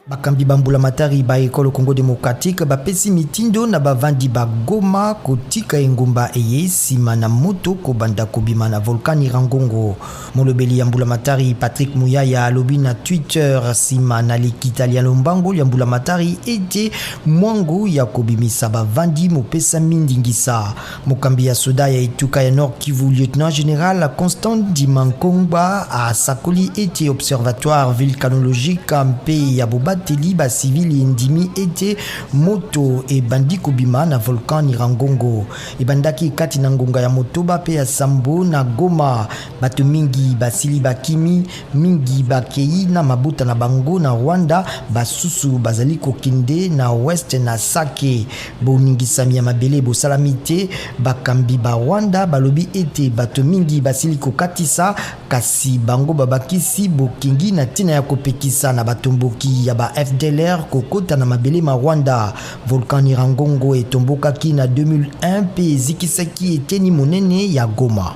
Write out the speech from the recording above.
Bakambi ba mbulamatari ba Ekolo Congo democratique bapesi mitindo na bavandi ba Goma kotika engumba eye nsima na moto kobanda kobima na volcan Nyiragongo. Molobeli ya mbulamatari Patrick Muyaya alobi na Twitter nsima na likita lya lombango lya mbulamatari ete mwango ya kobimisa bavandi mopesami ndingisa. Mokambi ya soda ya etuka ya Nord Kivu, Lieutenant General Constant Ndima Nkongba asakoli ete Observatoire volcanologique mpe ya bobateli ba civili endimi ete moto ebandi kobima na volcan Nyiragongo. Ebandaki kati na ngonga ya motoba mpe ya sambo na Goma. Bato mingi basili bakimi, mingi bakei na mabota na bango na Rwanda, basusu bazali kokende na ouest na Sake. Boningisami ya mabele bosalami te. Bakambi ba Rwanda balobi ete bato mingi basili kokatisa, kasi bango babakisi bokengi na ntina ya kopekisa na batomboki ya ba FDLR kokota na mabele ma Rwanda. Volcan Nyiragongo etombokaki na 2001 mpe ezikisaki eteni monene ya Goma.